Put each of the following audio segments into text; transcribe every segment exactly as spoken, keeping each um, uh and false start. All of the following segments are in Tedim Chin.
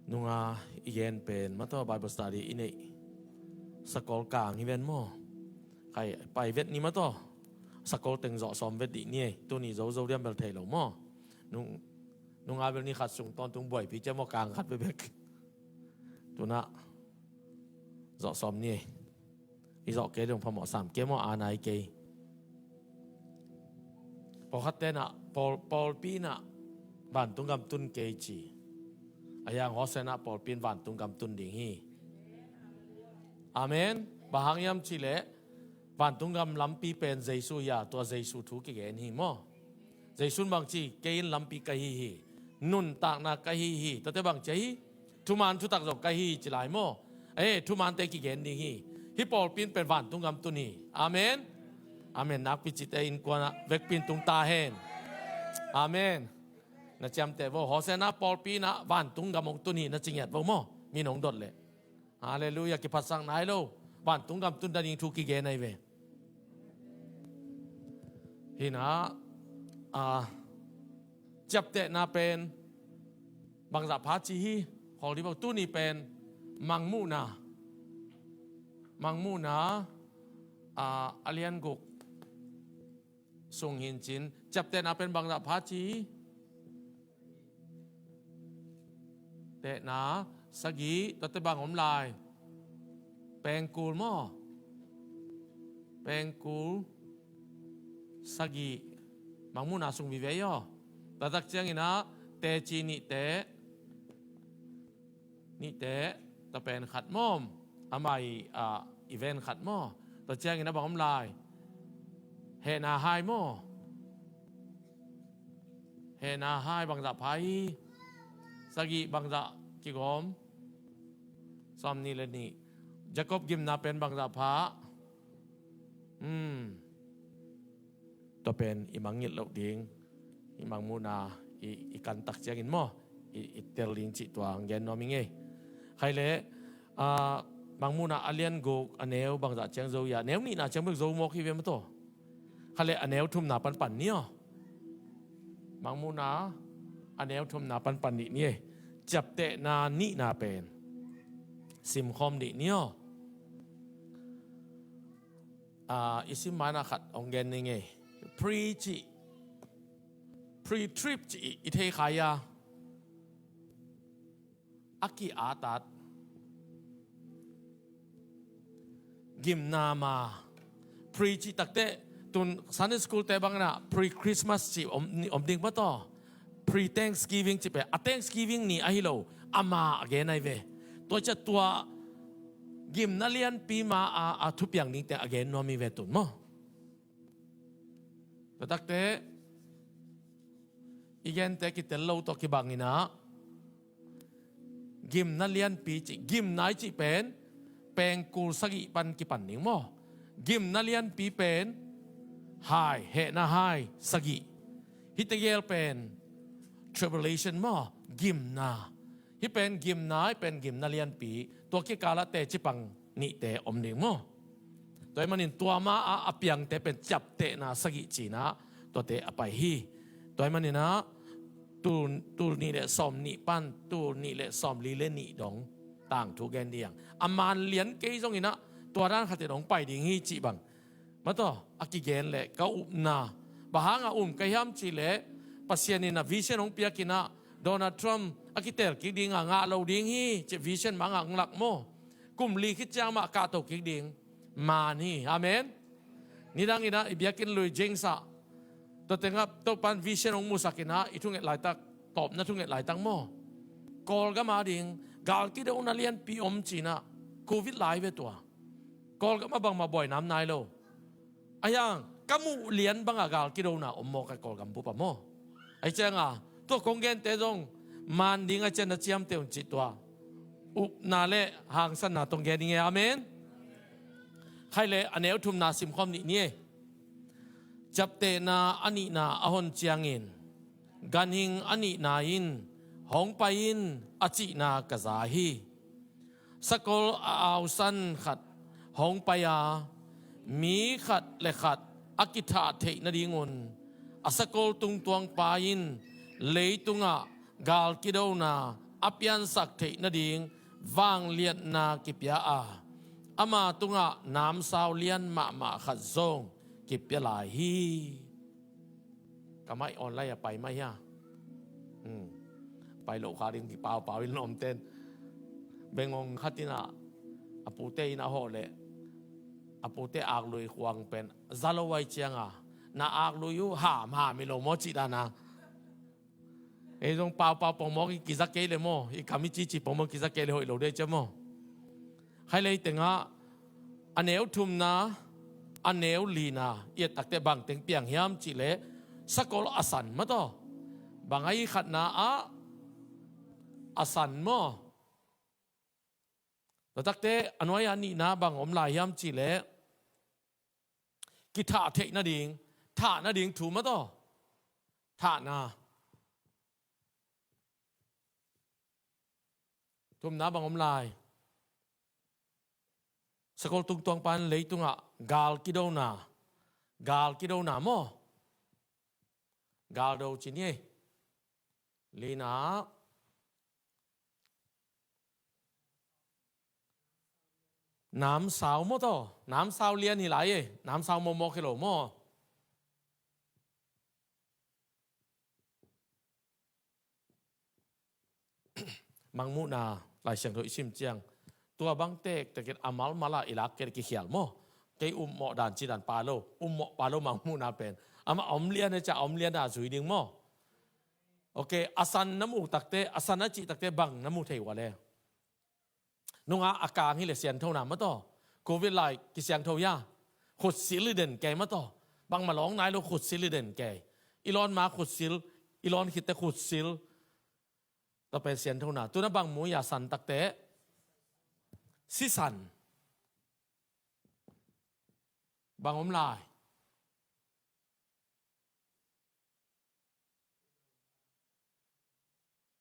Nunga i gen pen mataw Bible study i neih sakol kang hi ven maw? Khai pai vet ni mataw. Sakol teng zawh sawm vet dih ni ei. Tuni zo zo diam bel thei lo maw? Nung, nunga bel ni khat sung tawntung buaipi cia maw kang khat bebek. Tuna zawh sawm ni ei. I zawh kei dong phamawh sam kei maw a nai kei. Pawlkhat tenah pawl, pawlpi inah vantung gam tun kei ci. A hiang hawsenah pawlpi in vantung gam tun ding hi. Amen. Bang hang hiam cihleh vantung gam lampi pen Jesu hi a, tua Jesu thu kigen hi maw? Jesu in bang ci, kei in lampi ka hi hi. Nuntakna ka hi hi. Tuate bang ci a hi? Thuman thutak zong ka hi ci lai maw? Eh, thumante kigen ding hi. Hi pawlpi in pen vantung gam tun hi. Amen. Amen. Nakpi cite innkuanah vekpi in tung ta hen. Amen. Na ciamteh vo. Hawsenah pawlpi inah vantung gam hong tun hi na ci ngiat vo maw? Min hong dot leh. Halleluiah, kiphatsak nai lo. Vantung gam tun dan ding thu kigen ahi ve. Hinah, a, ciaptehna pen bangzah pha ci hi. Khawl dih bang tuni pen Mangmuhna. Mangmuhna, a, a lian guk sung hi in cin. Ciaptehna pen bangzah pha ci hi. Tehna sagih, tuate bang om lai? Pengkul maw? Pengkul sagih. Mangmuhna sung vive aw. Taktak cianginah teci nihte, nihte, tua pen khat maw? Amah i, ah, event khat maw? Tua cianginah bang om lai? Hehna hai maw? Hehna hai bangzah pha hi? Sagih bangzah kigawm? Sawm nih le nih. Jacob gimna pen bangzah pha? Hmm. Tua pen i mangngilh loh ding, i Mangmuhna i, i kantak ciangin maw? I, i tel ding cih tua hong gen nuam ing ei. Khaile, ah, Mangmuhna a lian guk a neu bangzah ciang zo ia, neu nihna ciang bek zo mawk hi ve maw taw. Khaile a neu thumna panpan ni aw. Mangmuhna a neu thumna panpan nih ni ei. Ciaptehna nihna pen simkhawm nih ni aw. Ah, i sim maina khat hong gen ning ei. Pre cih, pre-trib cih i, i thei khai a, a ki-atat gimna ma. Pre cih takteh tun Sunday school te bangna pre-Christmas cih om, om ding maw taw. Pre-Thanksgiving cih pen a Thanksgiving ni ahi lo, ama a gen ahi ve. Tua ciah tua gimna lianpi ma a, a thupiang dingte a gen nuam hi ve tun maw? Tua takteh i gente kitel lo tawh kibanginah gimna lianpi cih, gimna i cih pen pengkul sagih pan kipan ding maw? Gimna lianpi pen hai, hehna hai sagih. Hih tegel pen tribulation maw? Gimna. Hih pen gimna, hih pen gimna lianpi. Tua kikalah teci pang nihte om ding maw? Tua ahih manin tua ma a, a piangte pen ciaptehna sagih cinah tuate a pai hi. Tua ahih maninah tul, tul nih le sawm nih pan tul nih le sawm li le nih dong tangthu gen ding. A man lian kei zonginah tua dan khatin hong pai ding hi cih bang maw taw, a kigen leh ka upna. Bang hanga um ka hiam cihleh Pasian in a vision hong piakinah Donald Trump a kitel kik dinga ngah lo ding hi cih vision mah hong lak maw? Kum li khit ciang mah kahto kik ding man hi. Amen. Nidanginah i biakinn lui James ah tua tengah Topan vision hong musakinah i thunget laitak, tawpna thunget laitak maw? Kawlgam a ding gal kidona lianpi om cinah covid lai ve tua. Kawlgam a bangmah buaina om nai lo. A hiang ka muh lian banga gal kidona om mawk a Kawlgam bup a maw? Ahi cianga tua kong gente zong man ding a cian na ciamteh un cih tua upna le hangsanna tong gen ing e. Amen. Khaile a neu thumna simkhawm nih ni e. Ciaptehna a nihna a hon ciangin ganhing a nihna in hong pai in a cihna ka za hi. Sakol a ausan khat hong pai a, mi khat le khat a kithah theih nadingun a sakol tungtuangpa in leitungah gal kidona a piansak theih nading vangliatna kipia a, ama tungah namsau lian mahmah khat zong kipia lai hi. Ka mai online a pai mai hia? Hmm. Pai loh kha ding kipaupau in lawmten. Bengong khat in ah, a pute in a hawh leh, a pute aklui khuang pen za lo ai cianga, na aklui uh hamham hi lo maw cih dana. Ei zong paupau pongmawk i kiza kei le maw, i kam i cici pongmawk kiza kei le hoih lo dei cia maw. Khai lei tengah a neu thumna, a neu lina i et takte bang teng piang hiam cihleh, sakol a san mataw. Bang a i khatna ah a san maw. Tua takte a nuai-a nihna bang om lai hiam cihleh, kithah theih nading, thah nading thu mataw. Thahna. Thumna bang om lai? Sakol tungtuang pan leitungah gal kidona, gal kidona maw? Gal do ci ni ei. Lina, namsau maw taw? Namsau lian hi lai e. Namsau mawkmawk hi lo maw? Mangmuhna Lai Siangtho i sim ciang, tua bang tektekin a malmal ah i lak kei kikhial maw? Kei ummawh dan ci dan pa lo, ummawh pa lo Mangmuhna pen. Amah om lian e cia, om lian a zui ding maw? Ok, a san na mu takte, a san a cih takte bang na mu thei ua le? Nunga a kang hileh sianthona mataw. Covid lai kisiangtho hia? Khutsil i den kei mataw. Bangmah lawng nai lo khutsil i den kei. I lawn ma khutsil, i lawn khitte khutsil. Tua pen sianthona. Tuna bang mu hia san takte? Sisan. Bang om lai?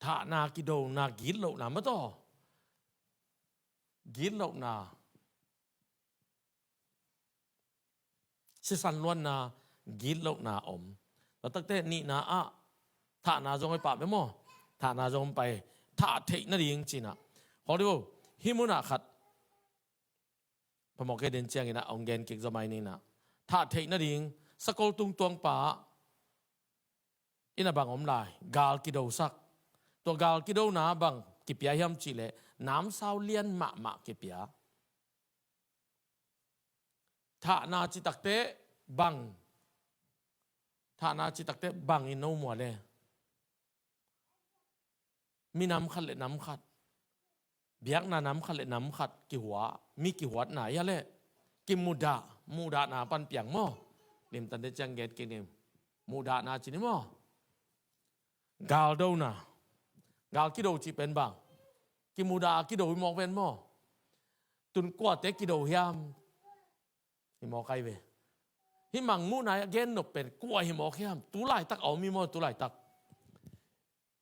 Thahna, kidona, gitlohna mataw. Gitlohna. Sisan luanna, gitlohna om. Tua takte nihna ah thahna zong hoi pah ve maw? Thahna zong pai. Thah theih nading cina. Holivo, hih munah khat phamawh kei den ciangin ah hong gen kik zaw mai ni nah. Thah theih nading sakol tungtuang pa in a bang om lai? Gal kidosak. Tua gal kidona bang kipia hiam cihleh, namsau lian mahmah kipia. Thahna citakte bang, thahna citakte bang in no mua le? Minam khat le nam khat, biakna nam khat le nam khat kihua, mi kihuatna hia le? Kimudah, muhdahna pan piang maw? Limtante ciang gen kik ning. Muhdahna ci ni maw? Galdona. Gal kido cih pen bang? Kimudah a kido hi mawk pen maw? Tun kuate kido hiam? Hi mawk ai ve. Hih Mangmuhna a gen nop pen kua hi mawk hiam? Tu laitak a om hi maw, tu laitak?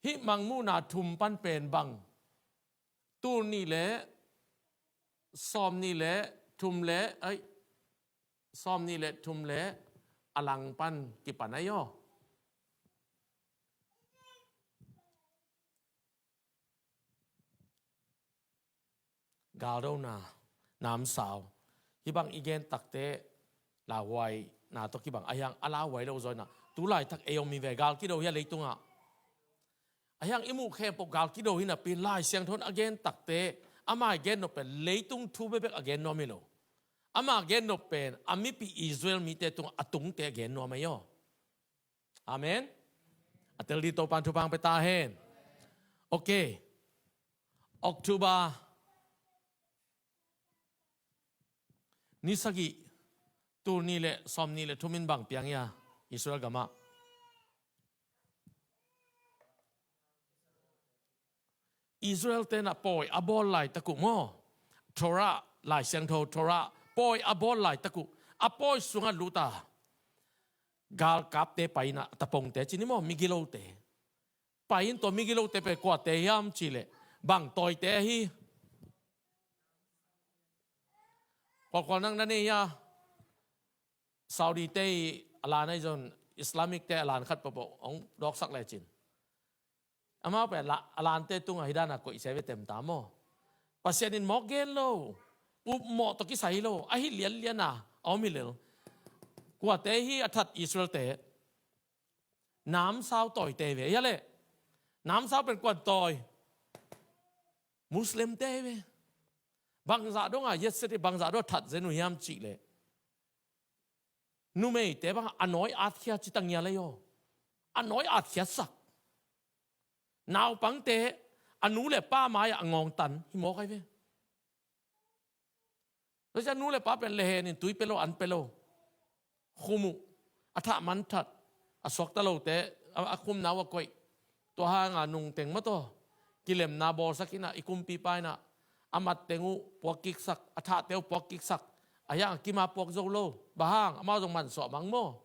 Hih Mangmuhna thum pan pen bang? Tul nih le sawm nih le thum le, ai, sawm nih le thum le a lang pan kipan ai aw. Galdona, namsau. Hih bang i gen takte lauhuaina tawh kibang, ahiang a lauhuai lo zaw inah tu laitak ei om hi ve, gal kido hi a leitungah. Ahiang i muh khempeuh gal kido hi napi Lai Siangtho in a gen takte, ama i gen nop pen leitung thu bekbek a gen nuam hi lo. Ama gen nop pen a mipi Israel mite tungah a tungte a gen nuam ahi aw. Amen. A tel ding Topan thupha hong pia ta hen. Ok. October ni sagih, tul nih le sawm nih le thum in bang piang hia Israel gamah? Israel tenah pawi a bawl laitak uh maw, Torah, Lai Siangtho Torah, pawi a bawl laitak uh, a pawi sungah lut a, galkapte pai inah, tapongte ci ni maw, migilote pai in, tua migilote pen kuate hiam cihleh bang tawite ahi? Kualkual nang na nei hia? Saudi te i a lan ahi zong, Islamic te a lan khat pawpaw hong dawksak lecin, Amau pen la, a lante tungah hi dan a koih sia ve tem ta maw. Pasian in mawk gen lo. Upmawh tawh kisai lo. Ahi lianlian a, a om hi lel. Kuate hi a that Israelte? Namsau tawite ve. Hi a leh. Namsau pen kuan tawi? Muslimte ve. Bangzah dong a, yesterday bangzah dong a that zen uh hiam cih leh, numeite bang a nawi atkhia ci ta ngial ei aw. A nawi atkhiatsak. Naupangte a nu le pa mai-ah a ngawngtan hi mawk ai ve. Tua ciang nu le pa pen lehenin tui pia lo, an pia lo. Khum uh, a thah man that, a suakta lote, a, a khumna uh a koih. Tua hanga nungteng mawtaw kilemna bawlsak inah, i kumpipa inah a matteng uh puakkiksak, a thahte uh puakkiksak. A hiang a kima puak zo lo. Bang hang? Amau zong mansuah mang maw.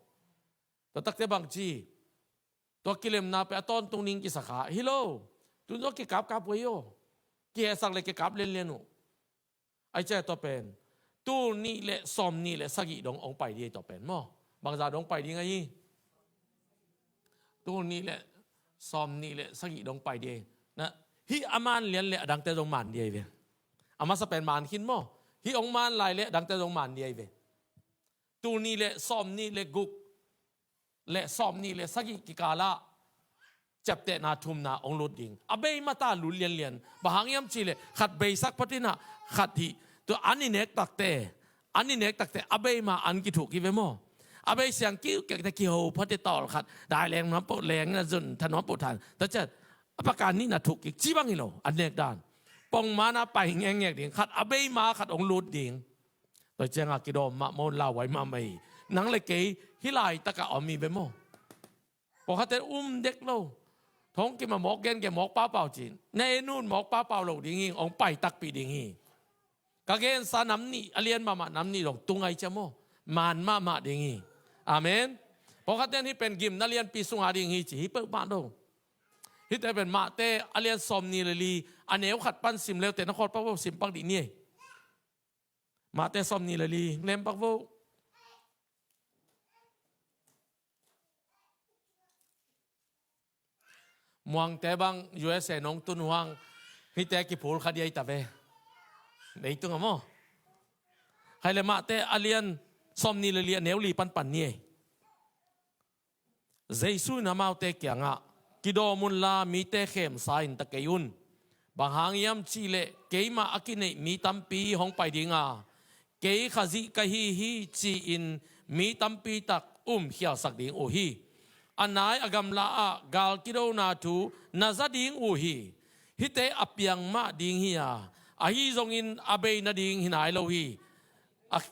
Tua takte bangci? Tua kilemna pen a tawntung ding kisakha hi lo. Tun zong kikapkap uh ei aw. Kihehsak le kikap lianlian uh. Ai cia tua pen tul nih le sawm nih le sagih dong hong pai ding ei tua pen maw. Bangza dong pai ding ahi? Tul nih le sawm nih le sagih dong pai ding ei. Na, hih a man lian le a dangte zong man ding ei ve. A masa pen man khin maw. Hih hong man lai le a dangte zong man ding ei ve. Tul nih le sawm nih le guk le sawm nih le sagih kikalah ciaptehna thumna hong lut ding. A bei mata lut lianlian. Bang hang hiam cih leh khat beisak phatinah khat hih. Tua an i nek takte, an i nek takte a bei ma an kithuk hi ve maw. A bei siang kiukekte kiho phate tawl khat. Dai leng nuam poh leng na zun tha nuam poh than. Tua ciat a pakan nihna thuk kik ci bang hi lo an nek dan. Pongmana pai ngekngek ding khat a bei ma khat hong lut ding. Tua cianga kidawm mahmah un lauhuai mahmah hi. Nang le kei hih laitakah a om hi ve maw. Pawlkhatte um dek lo. Thongkim a mawk gengen mawk paupau cin. Na en un mawk paupau lo ding hi, hong pai takpi ding hi. Ka gensa nam nih, a lian mahmah nam nih dong tung ai cia maw. Man mahmah ding hi. Amen. Pawlkhatte in hih pen gimna lianpi sunga ding hi ci hi peuhmah lo. Hihte pen Mahte a lian sawm nih le li a neu khat pan sim leute na khawl pak vo, sim pak dih ni ei. Mahte sawm nih le li, lem pak vo. Muangte bang U S A nong tun huang hihte kiphul kha diai ta ve. Leitung a maw. Hai le Mahte a lian sawm nih le li a neu li panpan ni ei. Jesu in amaute kiangah, kidawm unla mite khemsa in ta kei un. Bang hang hiam cihleh keimah a kineih mi tampi hong pai dinga, kei Khazih ka hi hi ci-in mi tampi tak umkhialsak ding uh hi. A nai a gamla ah gal kidona thu na za ding uh hi. Hihte a piang mah ding hi a, ahi zongin a bei nading hi nai lo hi. A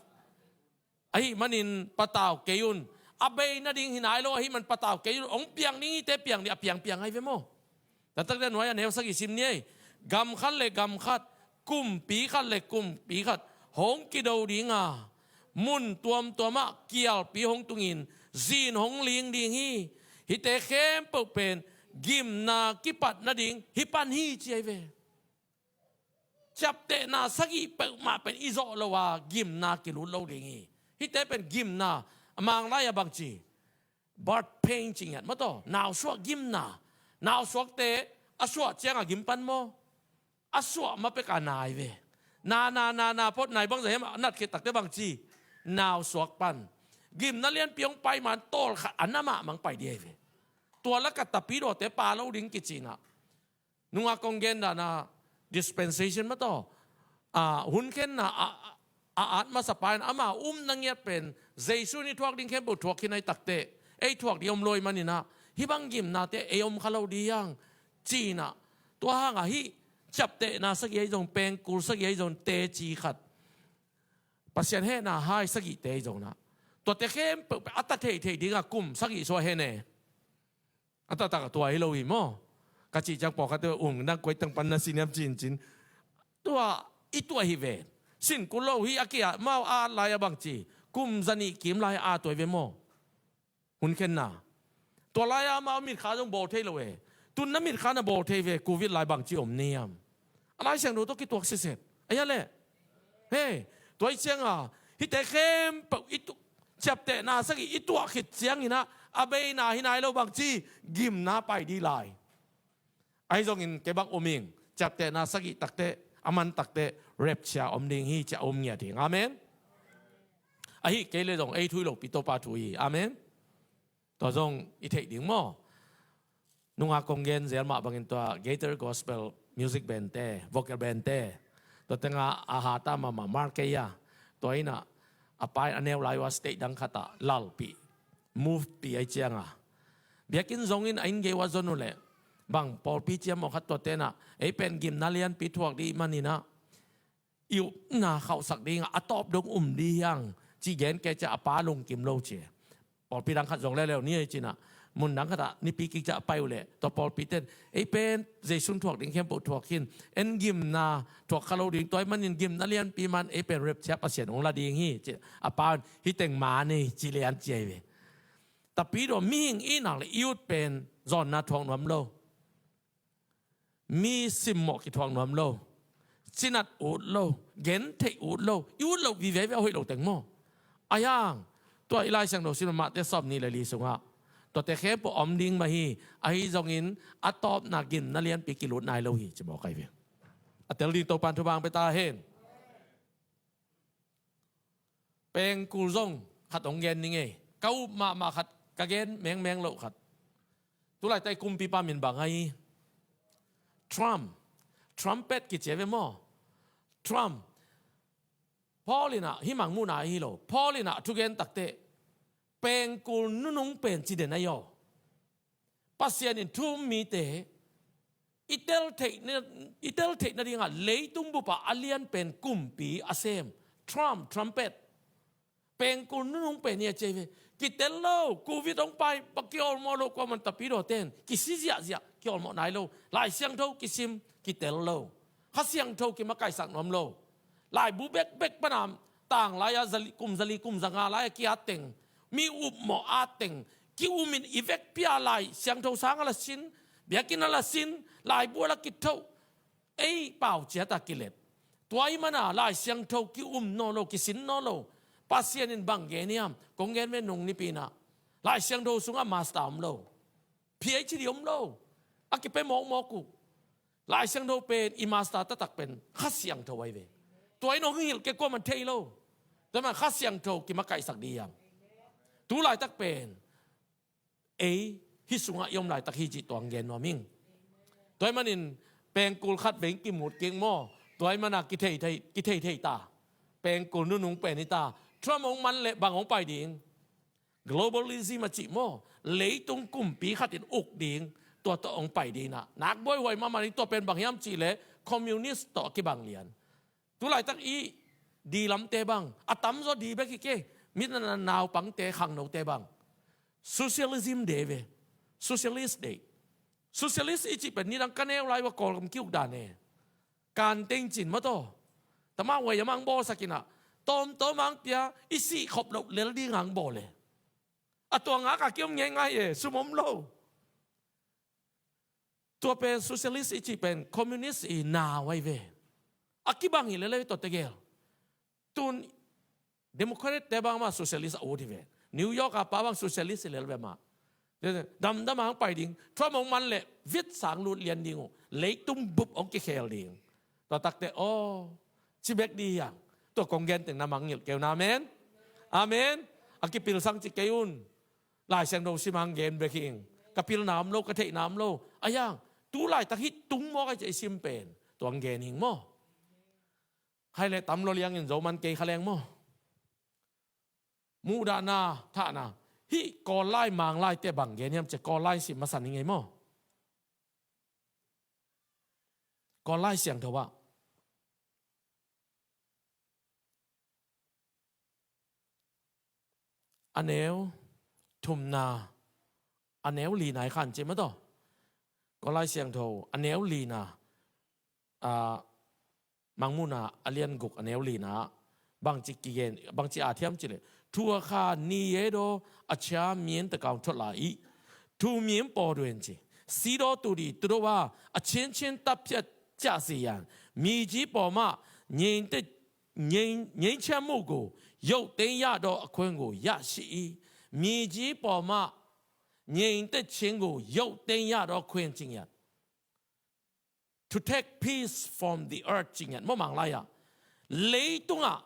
Ahih manin patau kei un. A bei nading hi nai lo ahih man patau kei un. Hong piang ding hite piang ding a piangpiang ahi ve maw. Taktak le nuai a neu sagih sim ni ei. Gam khat le gam khat, kumpi khat le kumpi khat hong kido dinga, mun tuamtuamah kialpi hong tungin zin hong ling ding hi. Hite khempeuh pen gimna kipat nading hi pan hi ci ahi ve. Ciaptehna sagih peuhmah pen i zawh lo a gimna kilut lo ding hi. Hihte pen gimna a mang lai a bangci, birth pain ci ngiat maw taw, nausuak gimna. Nausuakte a suah cianga gim pan maw. A suah ma peka nai ve. Na na na na phot nai bangza hiam a nat khit takte bangci, nausuak pan. Gimna lianpi hong pai man tawlkhat a na mahmah hong pai dih ahi ve. Tua laka tapidawte pa lo ding kicinah. Nungak kong gen dana dispensation maw taw, a, hun khenna a, a, a at masa pa in ama um na ngiat pen Jesu in i thuak ding khempeuh thuak khin ahi takte, ei thuak ding om luai maninah hih bang gimnate ei om kha lo ding hiang cinah. Tua hanga hih ciaptehna sagih ahi zong, pengkul sagih ahi zong teci khat, Pasian hehna hai sagihte ahi zonah, tuate khempeuh a ta theithei dinga kum sagih sua hene. A taktak a tua hi lo hi maw. Ka cih ciang pawlkhatte um nang kuaitang pan na siniam cincin. Tua i tuah hi ve. Sin kul lo hi a kia mau a at lai a bangci, kum zanih kim lai a tuah hi ve maw. Hun khenna. Tua lai-a mau mitkha zong bawl thei lo e. Tun na mitkha na bawl thei ve, covid lai bangci om niam. A Lai Siangtho tawh kituak siset. Ahi a leh. Hei, tua i cianga hihte khempeuh i tuah, ciaptehna sagih i tuah khit cianginah a beina hi nai lo bangci, gimna pai dih lai. Ahi zongin kei bang um ing, ciaptehna sagih takteh, a man takteh, rapture om ding hi ci-a um ngiat hi. Amen. Ahi kei leh zong ei thu hi lopi Topa thu hi. Amen. Tua zong i theih ding maw? Nunga kong gen zel mah bangin tua Gaither Gospel Music Band te, Vocal Band te, tua tengah a hata mahmah Mark Keya, tua innah a pa in a neu lai uh a state dang khatah lalpih, movepih ahi cianga, biakinn zongin a inn gei uh a zon uh leh bang pawlpi ciammawh khat tua tenah ei pen gimna lianpi thuak dih maninah i upna khauhsak dingah a tawp dong um dih hiang ci gen kei ciah a pa lungkim lo ci. Pawlpi dang khat zong leuleu ni ei cinah mun dang khatah nipi kik ciah a pai uh leh tua pawlpi ten ei pen Zeisu in thuak ding khempeuh thuak khin, en gimna thuak kha lo ding, tua ahih manin gimna lianpi man ei pen rapture Pasian hong la ding hi ci. A pa un hih teng ma nei ci lian ci ahi ve. Tapidaw mihing ihnak le i ut pen zawnna thuak nuam lo. Mi simmawh kithuak nuam lo, cinat ut lo, gentheih ut lo, i ut loh vive ve a hoih lo teng maw? Ahi hang tua i Lai Siangtho sim Mate sawm nih le li sungah tuate khempeuh om ding mah hi. Ahi zongin a tawpna gimna lianpi kilut nai lo hi ci mawk ahi ve. A tel ding Topan thupha hong pia ta hen. Pengkul zong khat hong gen ning ei. Ka up mahmah khat, ka gen mengmeng loh khat. Tulaitak i kumpipa min bang ahi? Trump. Trumpet kici a ve maw? Trump. Paul inah, hih Mangmuhna ahi lo, Paul inah thugen takteh pengkul nunung pen ci den ahi aw. Pasian in thu-um mite i tel theihna, i tel theihna dingah leitung bupah a lian pen kumpi a sem. Trump, trumpet. Pengkul nunung pen hi a ci ahi ve. Kitel lo, covid hong pai bang kiawlmawh lo, kuaman tapidaw ten kisi ziahziah, kiawlmawh nai lo. Lai Siangtho kisim, kitel lo. Kha Siangtho kimakaihsak nuam lo. Laibu bekbek pana tanglai-a zali, kum zali kum zanga lai-a ki-at teng, mi upmawh at teng ki-umin i vekpi-a Lai Siangtho sang a la sin, biakinn a la sin, laibu a la kithoh, ei pau ciata kilet. Tua ahih mana Lai Siangtho ki-um nawn lo, kisin nawn lo. Pasian in bang gen hiam? Kong gen ve, nung nipi inah Lai Siangtho sungah master om lo, PhD om lo. A kipia mawkmawk uh. Lai Siangtho pen i master taktak pen Kha Siangtho ahi ve. Tua in hong hilh kei, kuaman thei lo. Tua man Kha Siangtho kimakaihsak dih hiam? Tulaitak pen ei hih sungah i om laitak hi cih tua hong gen nuam ing. Tua ahih manin pengkul khat vei kimut kik maw? Tua ahih mana kithei thei, kithei thei ta. Pengkul nunung pen hi ta. Trump hong man leh bang hong pai ding? Globalism a cih maw? Leitung kumpi khat in uk ding, tua tawh hong pai ding inah. Nak buaihuai mahmah ding, tua pen bang hiam cih leh communist tawh a kibang lian. Tulaitak i di lamte bang, a tamzaw di bek hi kei, mi na, na, naupangte, khangnote bang socialism de ve. Socialist de. Socialist i cih pen nidang ka neu lai uh a Kawlgam ki-uk dan e. Kan teng cin mataw. Tama huai a mang bawlsak inah, tawmtawm ang pia, i sih khop loh lel ding ang bawl e. A tua ngak a kiom ngeingai e, sum om lo. Tua pen socialist i cih pen communist i nau ahi ve. A kibang hi lel e, tua tegel. Tun Democrat te bang mah socialist a ut hi ve. New York a pa bang socialist hi lel ve mah. Damdam hong pai ding. Trump hong man leh vitsang lut lian ding uh. Leitung bup hong kikhel ding. Tua takteh aw, ci bek dih hiang. Tua kong gen teng na mangngilh kei un. Amen. Amen. A kipilsang ci kei un. Lai Siangtho sim hang gen bek hi ing. Ka pilna om lo, ka theihna om lo. Ahi hang tu laitak hih tung mawk a ci a i sim pen tua hong gen hi ing maw? Hai leh tam lo liangin zo man kei kha leng maw? Muhdahna, thahna. Hih Kawl lai, Mang lai te bang gen hiam ci a, Kawl lai sim masa ning ei maw? Kawl lai Siangtho ah a neu thumna, a neu lina i khan ci mataw. Kawl lai Siangtho a neu lina, a, Mangmuhna a lian guk a neu lina, bangci kigen, bangci a thiam ci leh, ทุกข้านี้เยโด အချမ်းမြင့်တကောင်ထွက်လာ၏။ ထူမြင့်ပေါ်တွင် စီးသောသူသည် သူတို့အား အချင်းချင်းသတ်ဖြတ်ကြစေရန် မြေကြီးပေါ်မှ ငြိမ်သက် ငြိမ်ငြိမ်းချမ်းမှုကို ရုပ်သိမ်းရသောအခွင့်ကို ရရှိ၏။ မြေကြီးပေါ်မှ ငြိမ်သက်ခြင်းကို ရုပ်သိမ်းရသောခွင့် ခြင်းရ။ to take peace from the earth, ci ngiat maw, Manglai ah. Leitungah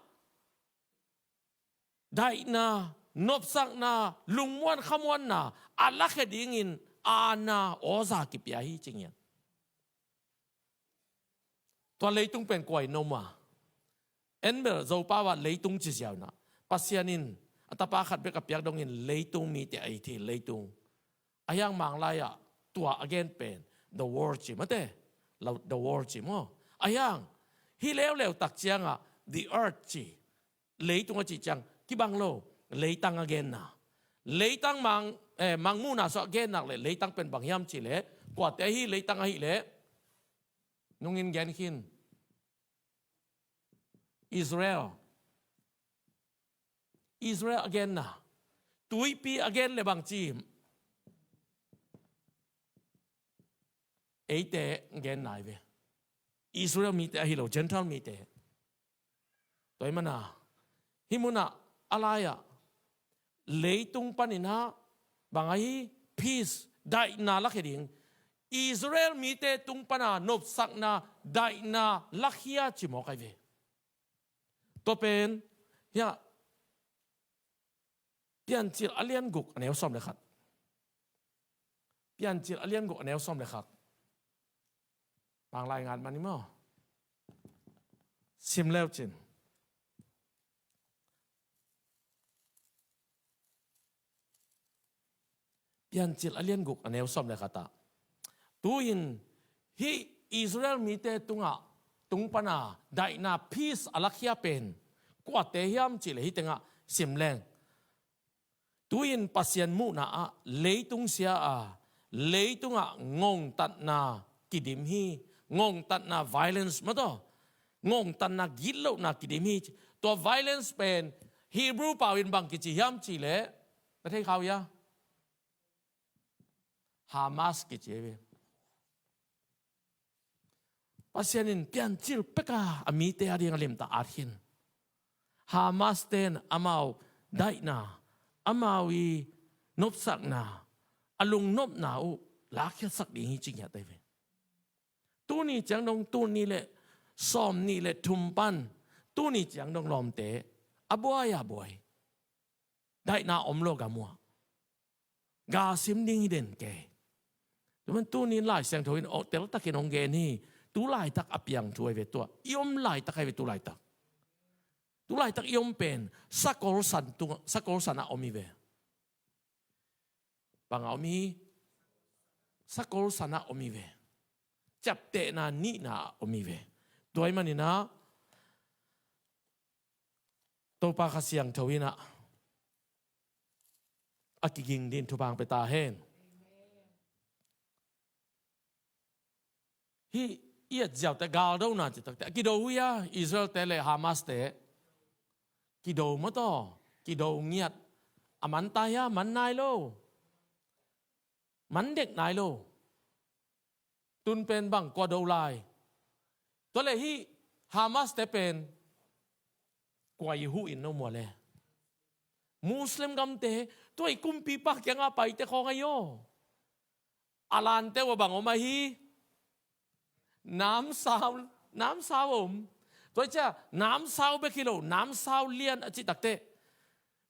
daihna, nopsakna, lungmuan khamuanna a lakhia dingin aana awza kipia hi, ci ngiat. Tua leitung pen kua in om a? En bel Zopau ah leitung ci ziau in ah, Pasian in a tapa khat bek a piak dongin leitung mite a hi thei, leitung. Ahi hang Manglai ah tua a gen pen the world ci mate, the world ci maw. Ahi hang hih leuleu tak ciangah the earth ci, leitung a cih ciang kibang lo, leitang a genna. Leitang mang, eh, mangmuhna sungah gen nak leh leitang pen bang hiam cih leh, kuate ahi leitang ahih leh, nungin gen khin. Israel. Israel a genna. Tuipi a gen leh bang ci? Eite genna hi ve. Israel mite ahi lo, Gentile mite. Tua ahih manin ah, hih munah a lai-ah leitung panin ah bang ahi? Peace, daihna lakhia ding. Israel mite tung pana nopsakna, daihna lakhia ci mawk ahi ve. Tua pen hiah Piancil a lian guk a neu sawm le khat. Piancil a lian guk a neu sawm le khat. Manglai ngat mah ni maw. Sim leu cin. Piancil a lian guk a neu sawm le khat ah, tu-in hih Israel mite tungah, tung pana daihna, peace a lakhia pen kuate hiam cih leh hih tengah sim leng. Tu-in Pasian muhna ah leitung sia a, leitungah ngongtatna kidim hi. Ngongtatna, violence mah tawh, ngongtatna, gitlohna kidim hi. Tua violence pen Hebrew pau in bang kici hiam cih leh, na thei kha uh hia? Hamas kici hi ve. Pasian in piancil peka a mite a ding a limtak at khin. Hamas ten amau daihna, amau i nopsakna, a lungnopna uh lakkhiatsak ding hi ci ngiat ahi ve. Tuni ciang dong, tul nih le sawm nih le thum pan tuni ciang dong lawmte a buai a buai. Daihna om lo gam uh ah. Ga sim ding hi den kei. Tua man tuni in Lai Siangtho in teltakin hong gen hi. Tu laitak a piang thu ahi ve tua. I om laitak ahi ve tu laitak. Tu laitak i om pen sakol san tung, sakol san ah om hi ve. Bang ah om hi? Sakol san ah om hi ve. Ciaptehna nihna ah om hi ve. Tua ahih manin ah Topa Kha Siangtho in ah a kiging ding thupha hong pia ta hen. Hih i et ziaute galdona cih takte a kido uh hia, Israel te le Hamas te? Kido maw taw, kido ngiat. A man ta hia? Man nai lo. Man dek nai lo. Tun pen bang kua do lai? Tua leh hih Hamas te pen kua i huh in no mua le? Muslim gamte, tua i kumpipa kiangah paite khawng ahi aw. A lante uh a bang om ahi? Namsau, namsau om. Tua hi ciah namsau bek hi lo, namsau lian a cih takteh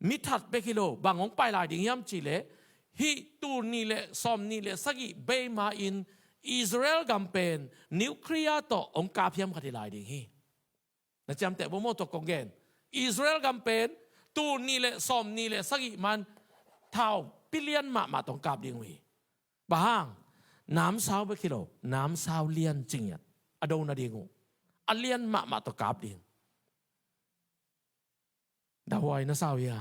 mi that bek hi lo, bang hong pai lai ding hiam cih leh, hih tul nih le sawm nih le sagih bei ma-in Israel gam pen nuclear tawh hong kap hiam khat hi lai ding hi. Na ciamteh bawm aw, tua kong gen. Israel gam pen tul nih le sawm nih le sagih man thau pilian mahmah tawh hong kap ding uh hi. Bang hang? Namsau bek hi lo, namsau lian ci ngiat. A do nading uh a lian mahmah tawh kap ding. Dahuai na sau hia?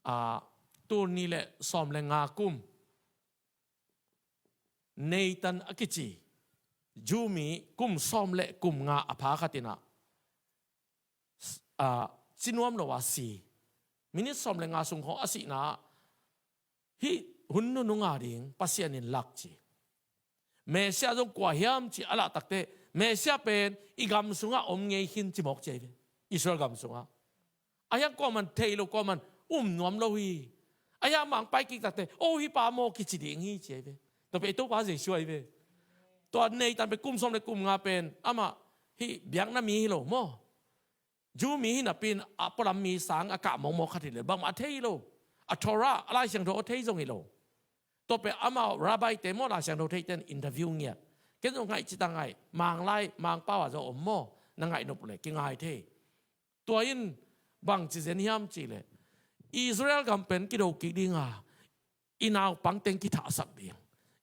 A, tul nih le sawm le nga kum, Nathan a kici Jew mi kum sawm le kum nga a pha khat in ah, a, ci nuam lo a si. Minit sawm le nga sung khawng a sihna ah, hih hun nunung a ding Pasian in lak ci. Messiah zong kua hiam ci a lah takteh, Messiah pen i gam sungah om ngei khin ci mawk ci ahi ve. Israel gam sungah. Ahi hang kuaman thei lo, kuaman um nuam lo hi. Ahi hang mangpai kik takteh, o, hih pa maw kici ding hi ci ahi ve. Tua pen i Topa Jesu ahi ve. Tua Nathan pen kum sawm le kum nga pen amah hih biakna mi hi lo maw. Jew mi hi napi-in a pualam mi sang a kah mawkmawk khat hi leh bangmah a thei hi lo. A Torah, a Lai Siangtho a thei zong hi lo. Tua pen amau rabbi te maw, Lai Siangtho theite in interview ngiat. Ken zong ngaih cita ngaih, Mang lai, Mang pau ah zong om maw, na ngaih nop leh kingai thei. Tua in bangci zen hiam cih leh Israel gam pen kido kik ding a, i naupang teng kithahsak ding,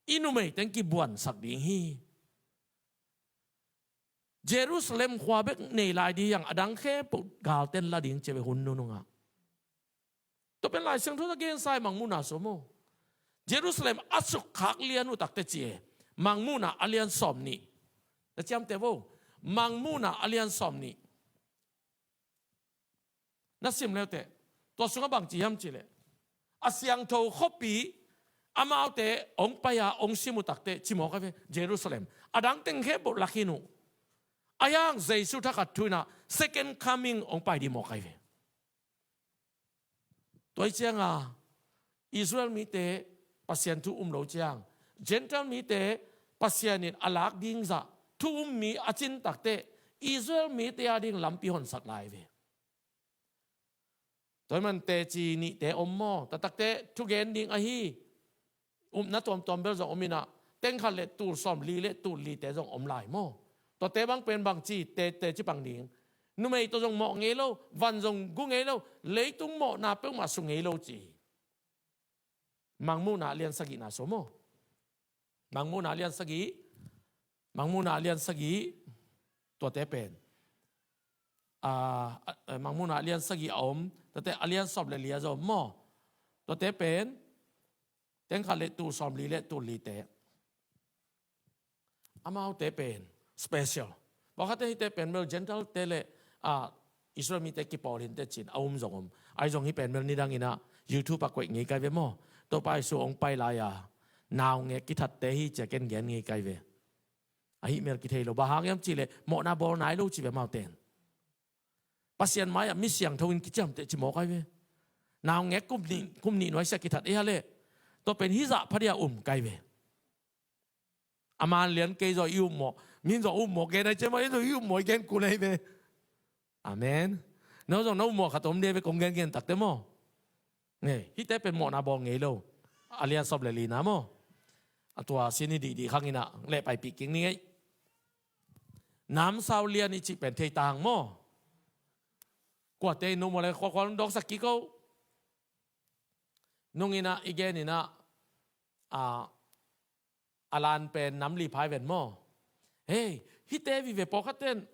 i numei teng kibuansak ding hi. Jerusalem khua bek nei lai ding hi hang, a dang khempeuh galten la ding ci ve hun nunung ah. Tua pen Lai Siangtho a gensa hi, Mangmuhna sung maw. Jerusalem a sukkhak lian uh takteh ci e, Mangmuhna a lian sawm nih. Na ciamteh vo, Mangmuhna a lian sawm nih. Na sim leuteh, tua sungah bang ci hiam cih leh, a siangtho khuapi amaute hong pai-a hong sim uh takteh ci mawk ai ve, Jerusalem. A dang teng khempeuh la khin uh. Ahi hang Jesu thakhat thu-in ah second coming hong pai ding mawk ai ve. Tua hi ciangin Israel mite Pasian thu um lo ciang, Gentile mite Pasian in a lak ding zah thu um mi a cin takteh Israel mite a ding lampi honsak lai ve. Tua hi man teci nihte om maw, tua takteh thugen ding ahi upna tuamtuam bel zong om in ah, teng khat le tul sawmli le tul lite zong om lai maw. Tuate bang pen bang ci, te, teci pang ding. Numei tawh zong mawh ngei lo, van zong gu ngei lo, leitung mawhna peuhmah su ngei lo ci. Mangmuhna a lian sagihna sung maw. Mangmuhna a lian sagih, Mangmuhna a lian sagih, tuate pen. Ah, ah, Mangmuhna a lian sagih a om, tuate a lian sawm le li a zong om maw. Tuate pen, teng khat le tul sawmli le tul lite. Amaute pen special. Pawlkhatte hihte pen bel Gentile te le, ah, Israel mite kipawl hi inteh ci-in a um zong om. Ahi zong hih pen bel nidang in ah YouTube ah koih ngei kai ve maw. Topa Jesu hong pai lai-a naungek kithatte hi ci-a ken gen ngei kai ve. Ahih mel kithei lo. Bang hang hiam cih leh mawhna bawl nai lo ci ve amaute in. Pasian mai-ah mi siangtho in kiciamteh ci mawk ai ve. Naungek kum nih, kum nih nuai sia kithat ei a leh, tua pen hih zah pha dia um kai ve. A man lian kei zaw i upmawh, min zaw upmawh gen ai ciam, ei zaw i upmawh i gen kun ai ve. Amen. No zong no upmawh khat om dia ve, kong gen gen takte maw. Ngei, hihte pen mawhna bawl ngei lo. A lian sawm le lina maw. A tua sin hi dihdih khang in ah leh paipih kik ni ngei. Namsau lian i cih pen thei tang maw. Kuate in no maw le khualkhual dawksak kik ko. Nung in ah i gen in ah, a, a lan pen nam li phai ven maw. Hei, hihte vive pawlkhat ten,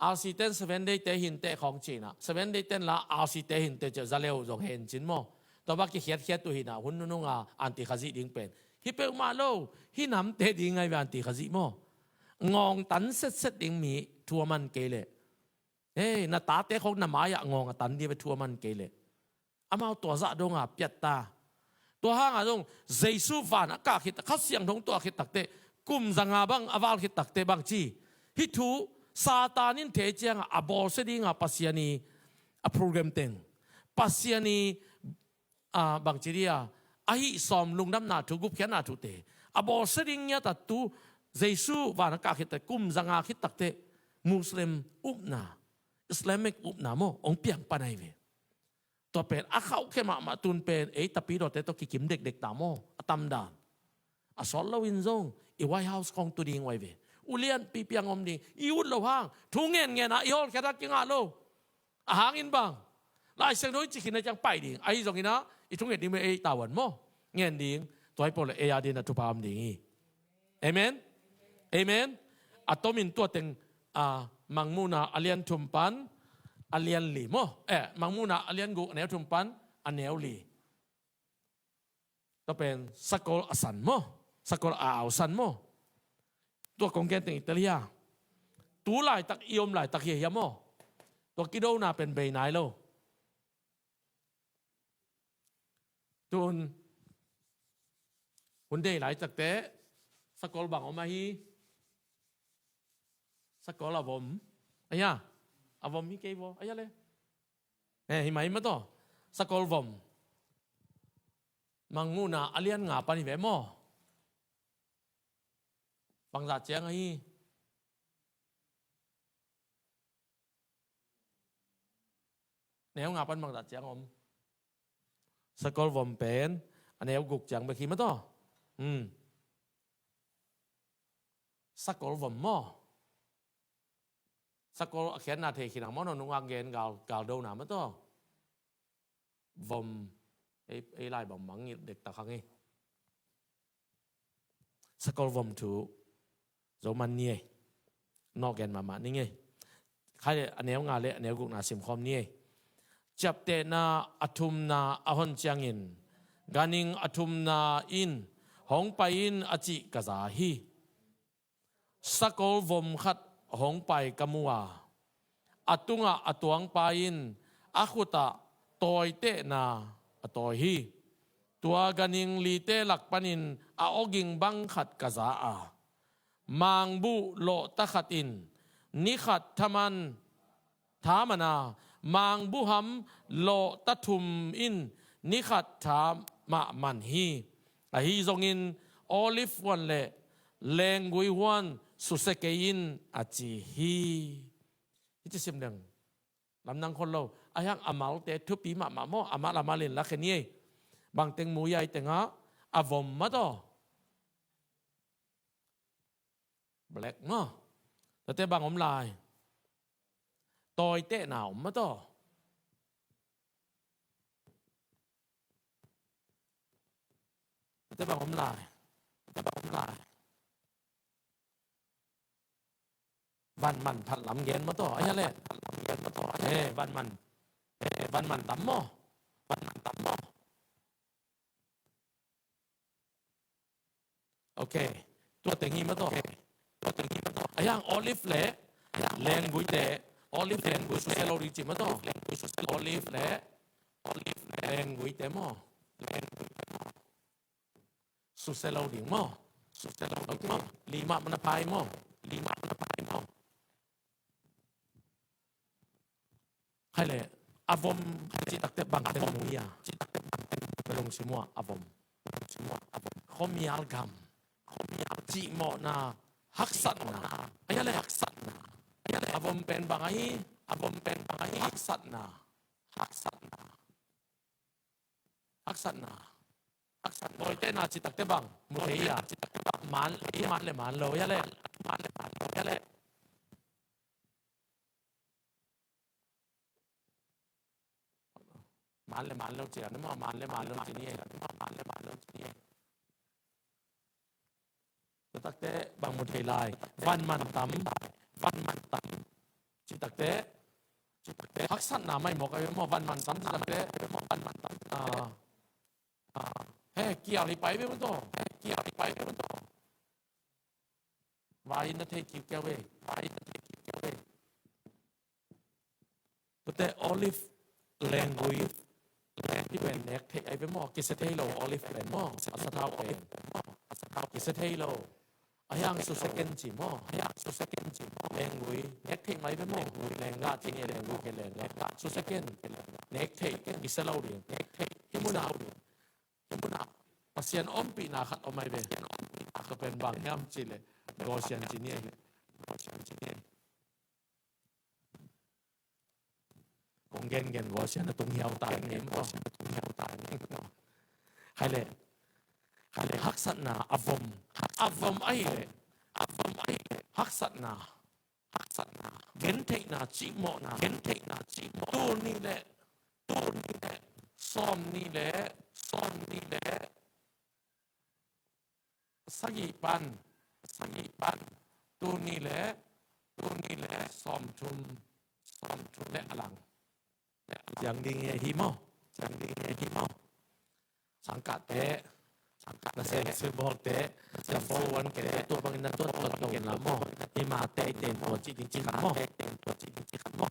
R C ten Seven Day te hinteh khawng ci-in ah, Seven Day ten la R C te hinteh ci-a zaleu zong hen cin maw. Tua bang kikhiatkhiat uh hi in ah, hun nunung a anti Khazih ding pen. Hih peuhmah lo, hih namte ding ngai ve anti Khazih maw. Ngawng tan setset ding mi thu a man kei leh. Hei, na tate khawng na mai-ah ngawng a tan ding ve thu a man kei leh. Amau tua zah dong a piat ta. Tua hang a zong Jesu van a kah khit, Kha Siangtho tua khit takteh kum zanga bang a val khit takteh bang ci. Hih thu Satan in thei ciang a, a bawlsia ding a Pasian i a program teng, Pasian i, a, bang ci dia, a hih sawm lungdamna thu, gupkhiatna thute a bawlsia ding ngiat a tu Jesu van a kah khit takteh kum zanga khit takteh Muslim upna, Islamic upna maw hong piang pan ai ve. Tua pen a khauhkhia mahmah, tun pen ei tapidawte tawh kikim dekdek ta maw, a tamdan. A sawt loin zong i White House khawng tu ding uh ai ve. Ulianpi piang om ding, i ut loh hang thu ngenngen a i hawlkhiat a kingah lo. A hangin bang, Lai Siangtho i cih khin a ciang pai ding. Ahi zongin ah i thunget ding mah ei tavuan maw. Ngen ding, tua hi pawh leh ei a dingin a thupha om ding hi. Amen. Amen. A tomin tua teng, a, Mangmuhna a lian thum pan a lian li maw. Eh, Mangmuhna a lian guk a neu thum pan a neu li. Tua pen sakol a san maw. Sakol a au san maw. Tua kong gen teng i tel hia. Tu laitak i om laitak hi a hia maw. Tua kidona pen bei nai lo. Tun hun deih laitak teh sakol bang om ahi? Sakol a vom. Ahi a, a vom hi kei vaw. Ahi a le. Eh, hi mah, hi mah tawh. Sakol vom. Mangmuhna a lian nga pan hi ve maw. Bangzah ciang ahi? Neu nga pan bangzah ciang om? Sakol vom pen a neu guk ciang bek hi mah tawh. Hmm. Sakol vom maw? Sakol a khiatna thei khinang maw, no nungak gen gal, galdona mah tawh. Vom, ei, ei lai bang mangngilh dektak hang hi. Sakol vom thu zo man ni ei. Nawh gen mahmah ni ngei. Khai le a neu nga le a neu gukna simkhawm ni ei. Ciaptehna a thumna a hon ciangin, ganhing a thumna in, "Hong pai in," a cih ka za hi. Sakol vom khat hong pai ka mu a, a tungah a tuangpa in a khutah tawitehna a tawi hi. Tua ganhing lite lak panin a awging bang khat ka za a, mangbuh lawhta khat in ni khat thaman tha man a, mangbuham lawhta thum in ni khat tha mah man hi. Ahi zongin olive huan le lenggui huan susia kei in, a ci hi. Hih ci sim deng. Lamdang khol lo. A hiang a malte thupi mahmah maw, a mal a mal in la khe ni ei. Bangteng mu hiai tengah a vom mah tawh. Black maw. Tuate bang om lai? Tawitehna om mah tawh. Tuate bang om lai? Tuate bang om lai? Van man phat lam gen mah tawh. A hia le? Eh, van man. Eh, van man tam maw. Van man tam maw. Ok. Tua teng hi mah tawh. Ok. Tua teng hi mah tawh. A hiang olive le lengguite, olive lengguite susia lo ding ci mah tawh. Olive le, olive le lengguite maw. Lengguite maw. Susia lo ding maw. Susia lo ding maw. Ok. Limah mana pai maw. Limah mana pai maw. Khai le, a vom cih takte bang teng mu hia? Cih takte bang teng mu hia? Lungsim uh ah a vom. Lungsim uh ah a vom. Khuamial gam. Khuamial cihmawhna, haksatna. A hia le haksatna. A hia le a vom pen bang ahi? A vom pen bang ahi? Haksatna. Haksatna. Haksatna. Haksatna. Tawitehna cih takte bang mu thei hia? Cih takte bang. Man, man le man lo hia le. Man le man lo hia le. Man le man lo ci a, man le man lo ci ni e. Man le man lo ci ni e. Cih takte bang mu thei lai? Van man tam. Van man tam. Cih takte, cih takte haksatna mai mawk a ve maw, van man tam cih takte. Van man tam. Ah. Ah. He, kial hi pai ve maw tawh. He, kial hi pai ve maw tawh. Vai na thei kiukiau ve. Vai na thei kiukiau ve. Tuate olive lenggui, lenggui pen nek theih ai ve maw? Kisia thei lo olive pen maw? A sathau pen. Kisia thei lo. A hiang susia ken ci maw? A hiang susia ken ci maw? Lenggui nek theih mai ve maw? Lenggah ci ni, lenggui ke lenggah. Susia ken. Nek theih, kisia lo ding. Nek theih, kisia lo ding. Hih munah Pasian ompihna khat om ai ve. Tua pen bang hiam cih leh Goshen ci ni. Kong gengen Goshen a tung hiau ta ni. Khai leh, khai leh haksatna a vom. A vom ahih leh, a vom ahih leh haksatna, haksatna, gentheihna, cihmawhna, gentheihna, cihmawhna. Tul nih leh, tul nih leh, sawm nih leh, sawm nih leh sagih pan, sagih pan, tul nih leh, tul nih leh sawmthum, sawmthum leh a lang. Ciang ding hi maw? Ciang ding hi maw? Sangkahte, sangkahte, na sem sim bawlte, na sem sim bawlte, tua bangin na tuat tuat lo in la maw? Himah teitei in tua cih ding ci kha maw?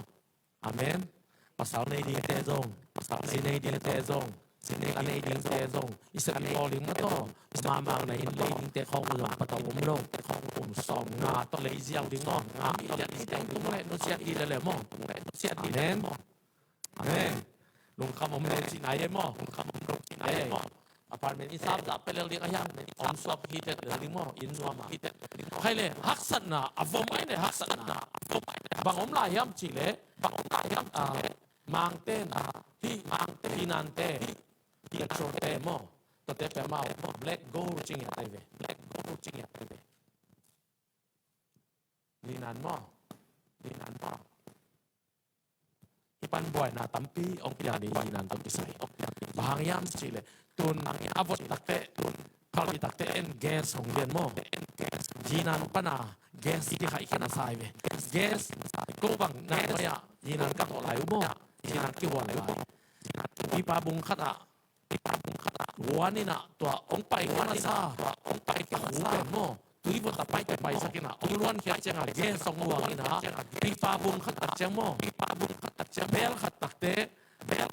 Amen. Pasal nei dingte zong, zi nei dingte zong, zi nei, ka nei dingte zong, i sep i bawl ding mah tawh, i sep i bawl ding mah tawh, mahmah na inn lei dingte khawng zong patau om lo, khawng om sawm nga tawh lei ziau ding maw? Nga tawh lei ziau ding maw? Nusiat dih leh maw? Nusiat dih leh maw? Amen. Lungkham om lo cihna hi maw? Lungkham om lo cihna hi maw? Apartment i sam zah pia lel ding a hiam, om suak hi tet lel ding maw, inn nuam a. Khai le haksatna a vom ai le haksatna bang om lai hiam cih le, ah, mangte in hih, hih nante, hih churte maw, tuate pia mau, black gold ci ngiat ai ve. Linan maw? Linan maw? Hih pan buaina tampi hong piang ding, linan tawh kisai. Bang hang hiam cih leh, tun a vot takte, tun phalbi takte en gas hong lian maw? Linan pana gas kikhaih khin a sai ve. Gas ko bang na mai ah linan ka tawh lai uh maw? Linan kihuan lai. Pipa bung khat ah Huan in ah tua hong pai kha masa, hong pai kha hu pen maw, tui vot a pai te paisak in ah hong luan khiat ciangah gas hong luang in ah, pipa bung khat tak ciang maw, bel khat takte,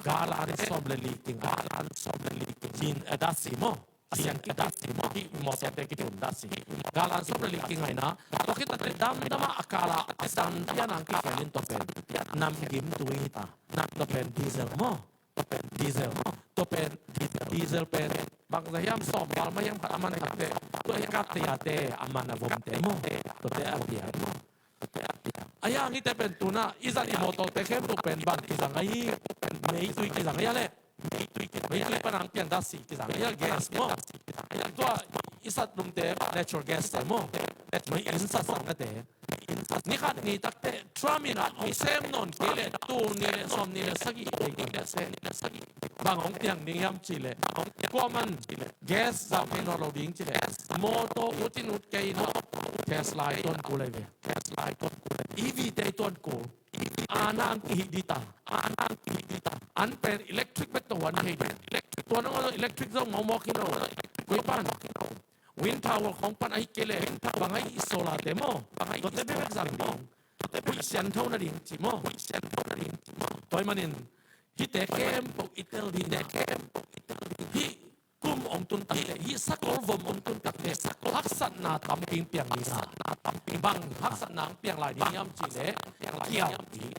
galan sawm le li king, galan sawm le li king, cin a dasi maw, a siang a dasi maw, hih mawtawte kitun dasi, galan sawm le li king ai na, tua khit takte damdam ah a kala a san pian ang kikhel in tua pen namgim tui hi ta, tua pen diesel maw. Diesel. Tua pen, diesel pen bangzah hiam, sawm val mah hiam khat a man takte, tua i kat te a te a man a vomte maw, tuate a piang maw. A hiang hite pen tuna i zat i mawtawte khempeuh pen bang kizang ahi, meitui kizang ahi a leh. Meitui pan ang piang dasi kizang ahi a, gas maw. Tua i sat lumte natural gas te maw, mei inn sat sang nate. Ni khat ni takte Trump in ah hong sem nawn kei leh, tul nih le sawm nih le sagih vei kum seh. Bang hong piang ding hiam cih leh, kuaman gas zang thei nawn lo ding cih leh, mawtaw ut in ut kei in ah Tesla i tuan kul ahi ve. Tesla i tuan kul ahi ve. E V te i tuan kul. A nang kihih dita. A nang kihih dita. An pen electric bek tawh huan thei ding. Tua nang electric zong mawkmawk hi lo. Koi pan Wind power khawng pan ahih kei leh, bang ahi, i solar te maw, bang ahi, tuate bekbek zang ding. Huih siangtho nading ci maw. Tua ahih manin hihte khempeuh i tel ding a, hih kum hong tun takte, hih sakol vom hong tun takte, haksatna tampi piang ding a, bang haksatna hong piang lai ding hiam cih leh, kial ding.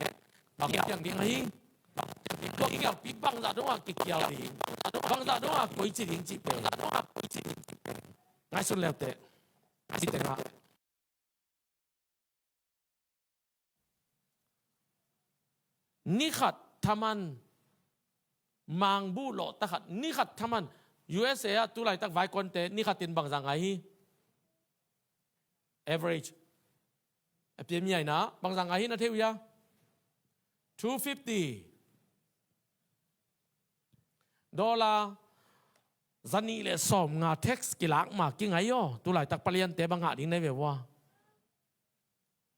Bang piang ding ahi. Tua kialpi bangzah dongah kikial ding, bangzah dongah koici ding cih pen. Ngaihsun leuteh. Hih tengah ni khat thaman, mangbuh lawhta khat ni khat thaman. U S A ah tu laitak vaikuante ni khatin bangzah ngai hi? Average. A piami aina bangzah ngai hi na thei uh hia? Two fifty dollar. Zanih le sawmnga tax kilak ma kingai aw. Tu laitak paliante bang ngah ding na hi ve ua.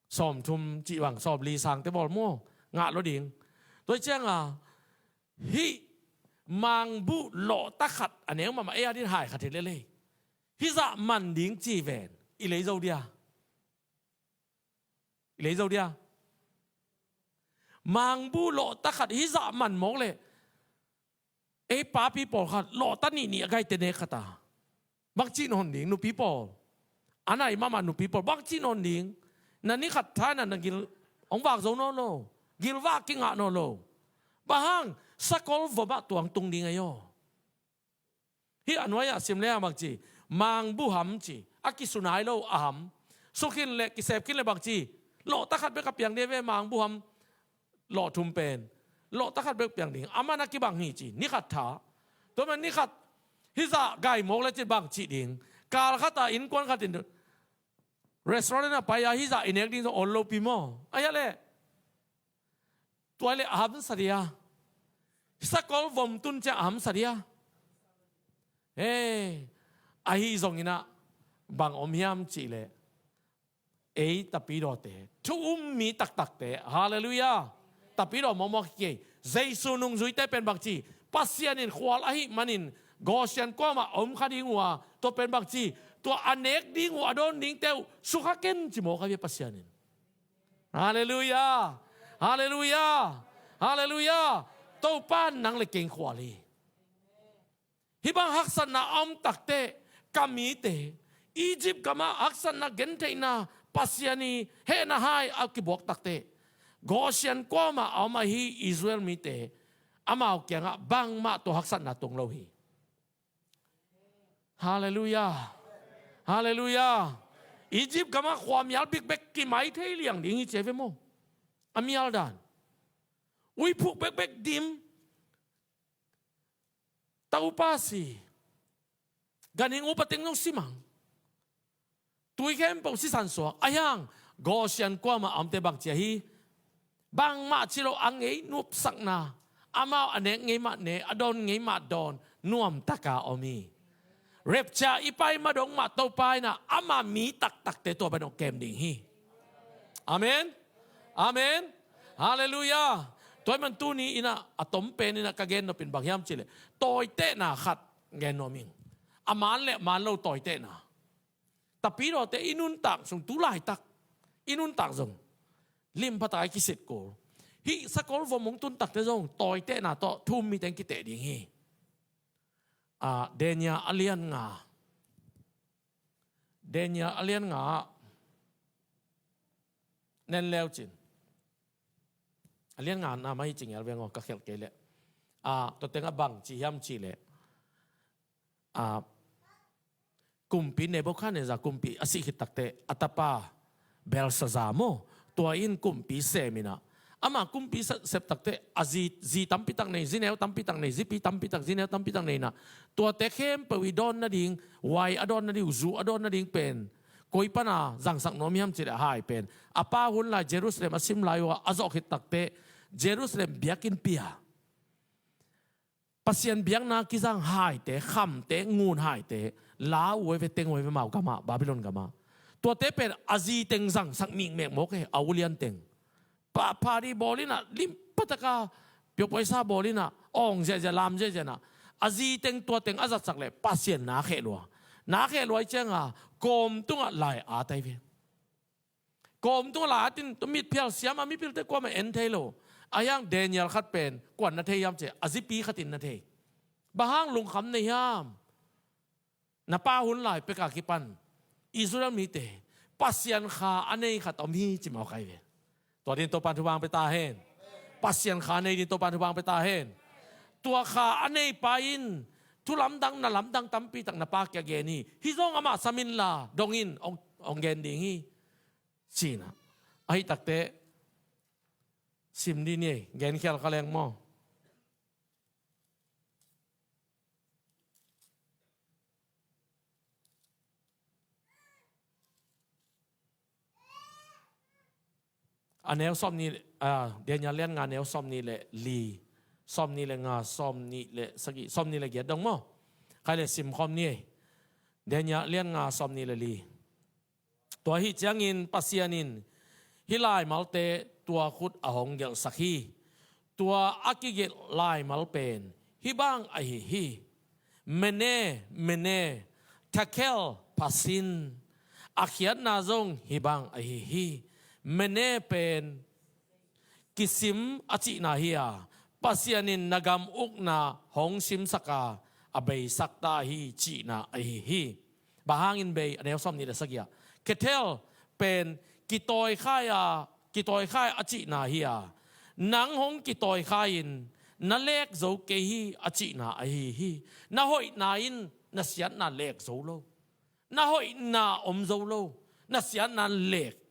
Sawmthum cih bang, sawmli sangte bawl maw, ngah lo ding. Tua hi cianga hih mangbuh lawhta khat a neu mahmah ei a din hai khat hi lel hi. Hih zah man ding ci ven i lei zo dia? I lei zo dia? Mangbuh lawhta khat hih zah man mawk leh, ei papi pawlkhat lawhta nih nih a gaite nek khat a, bangci nawn ding nupi pawl, a nai mahmah nupi pawl, bangci nawn ding? Na ni khat thaina na gil hong vak zo nawn lo, gilvak kingah nawn lo. Bang hang? Sakol vomah tuang tung ding ahi aw. Hih a nuai-ah sim le a bangci, mangbuh ham ci, a kisu nai lo a ham. Sukhin le kisep khin le bangci, lawhta khat bek a piang ding ve, mangbuh ham lawh thum pen. Lawhta khat bek piang ding. A man a kibang hi ci, ni khat tha. Tua man ni khat hih zah gai mawk le cin bangci ding? Kal khat a innkuan khat in restaurant a pai a hih zah i nek ding zong awl lopi maw? A hia leh. Tua leh a hamsa dia? Sakol vom tun ciang a hamsa dia? He, ahi zongin ah bang om hiam cih leh, ei tapidawte, thu um mi taktakte, halleluiah, tapidaw mawkmawk hi kei. Jesu nungzuite pen bangci, Pasian in khual ahih manin Goshen kuamah a om kha ding uh a, tua pen bangci, tua a nek ding uh a dawn dingte uh sukha ken ci mawk ahi ve Pasian in. Halleluiah. Halleluiah. Halleluiah. Topa in nang le keng khual hi. Hih bang haksatna a om takte, ka mite, Egypt gamah haksatna, gentheihna, Pasian i hehna hai a kibuak takte, Goshen kuamah a om ahi Israel mite, amau kiangah bangmah tua haksatna tung lo hi. Halleluiah. Halleluiah. Egypt gamah khuamial bikbek kimai thei liang ding hi ci hi ve maw. A mial dan. Uiphuk bekbek dim. Taupa si. Ganhing upa teng zong si mang. Tui khempeuh sisan suak. Ahi hang Goshen kuamah a omte bang ci a hi. Bangmah ci lo a ngei nupsakna. Amau a nek ngei mah ne, a dawn ngei mah dawn. Nuamtaka om hi. Rapture i pai ma dong mah Topa in ah ama mi taktakte tua bang dong kem ding hi. Amen. Amen. Halleluiah. Tua ahih man tuni in ah a tom pen in ah ka gen nop in bang hiam cih leh tawitehna khat gen nuam ing. A man le man lo tawitehna. Tapidawte i nuntak sung tu laitak i nuntak zong lim pha tak a i kisit kul. Hih sakol vom hong tun takte zong tawitehna tawh thu-um mite in kiteh ding hi. Ah, Daniel a lian nga. Daniel a lian nga ah nen leu cin. A lian nga na mah hi ci ngel veng aw, ka khelh kei leh. Ah, tua teng ah bang ci hiam cih leh. Ah, kumpi Nebuchadnezzar kumpi a sih khit takte a tapa Belshazzar maw, tua in kumpi sem in ah. Ama kumpi se-, sep takte a zi, zi tampi tak nei, zi neu tampi tak nei, zipi tampi tak, zi neu tampi tak nei in ah. Tuate khempeuh i dawn nading, wai a dawn nading, zu a dawn nading pen koi pan a zangsak nuam hiam cih leh a hai pen a pa hun lai Jerusalem a sim lai uh a, a zawh khit takte Jerusalem biakinnpi ah Pasian biakna kizang haite, khamte, ngun haite, la uh hi ve, teng uh hi ve, amau gamah, Babylon gamah. Tuate pen a zi teng zangsak mikmek mawk e, a ulian teng. Pa, party bawl in ah, lim pha tak a, pio paisa bawl in ah, awng ziahziah, lam ziahziah in ah. A zi teng, tua teng a zatsak leh Pasian na kheh lua. Na kheh lua ahih ciang a, kawm tungah lai a tai ve. Kawm tungah lai a tin, tua mitphial siam a mipilte kuamah en thei lo. Ahi hang Daniel khat pen kua'n na thei hiam cih leh, a zipi khat in na thei. Bang hang lungkham nei hiam? Na pa hun lai pek a kipan Israel mite Pasian kha a nei khat om hi ci mawk hi ve. Tua dingin Topa'n thupha hong pia ta hen. Pasian kha a nei dingin Topa'n thupha hong pia ta hen. Tua kha a nei pa in thu lamdang, na lamdang tampi tak na pa kiang gen hi. Hih zong amah sam inla dong in hong, hong gen ding hi. Ci-in ah. Ahih takte sim dih ni ei, genkhial kha leng maw. A neu sawmnih, ah, Daniel lian nga neu sawmnih le li, sawmnih le nga, sawmnih le sagih, sawmnih le giat dong maw. Khai le sim khawm ni ei. Daniel lian nga sawmnih le li. Tua ahih ciangin Pasian in hih laimalte tua khut a hong gelhsak hi. Tua a kigelh laimal pen hih bang ahi hi. Mene, Mene, Tekel, Parsin. A khiatna zong hih bang ahi hi. Mene pen kisim a cihna hi a, Pasian in na gam ukna hong simsak a, a beisak ta hi cihna ahi hi. Bang hangin bei, a neu sawmnih le sagih ah. Tekel pen kitawikhai a, kitawikhai a cihna hi a, nang hong kitawikhai-in na lek zo kei hi a cihna ahi hi. Na hoihna in na siatna lek zo lo. Na hoihna om zo lo, na siatna lek.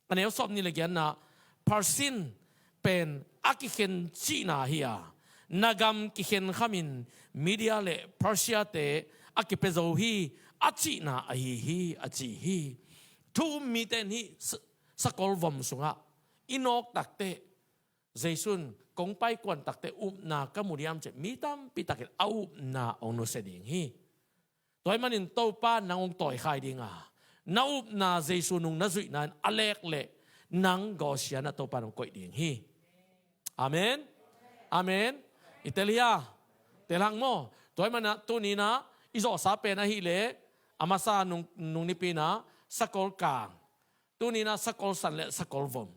A neu sawmnih le giatna, Parsin pen a kikhen cihna hi a, na gam kikhen khamin Media le Persia-te a kipia zo hi a cihna ahi hi, a ci hi. Thu-um mite in hih sa-, sakol vom sungah i nawk takteh, Jesu in kong pai kuan takteh upna ka mu diam ci-in mi tampi takin a upna hong nusia ding hi. Tua ahih manin Topa nang hong tawikhai ding a, na upna Jesu nung na zuihna in a lek leh nang Goshen ah Topa nong koih ding hi. Amen. Amen. I tel hia? Tel hang maw. Tua ahih manin tuni-in ah i zawhsa pen ahih leh a masa nung, nung nipi-in ah sakol kang. Tuni-in ah sakol san le sakol vom.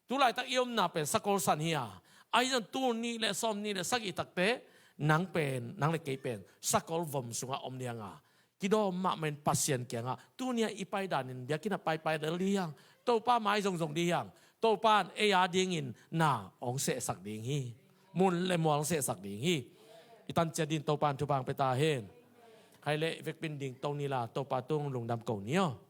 Tu laitak i omna pen sakol san hi a. Ahi zong tul nih le sawmnih le sagih takteh nang pen, nang le kei pen sakol vom sungah om ding a. Kidawm mahmah in Pasian kiangah tuni-a i paidan in biakinn ah paipai lel ding hi hang. Topa mai zongzong ding hi hang. Topa in ei a dingin na hong sehsak ding hi. Mun le mual hong sehsak ding hi. I tan ciat dingin Topa in thupha hong pia ta hen. Khai leh vekpin ding to ni la, Topa tung lungdam ko ni aw.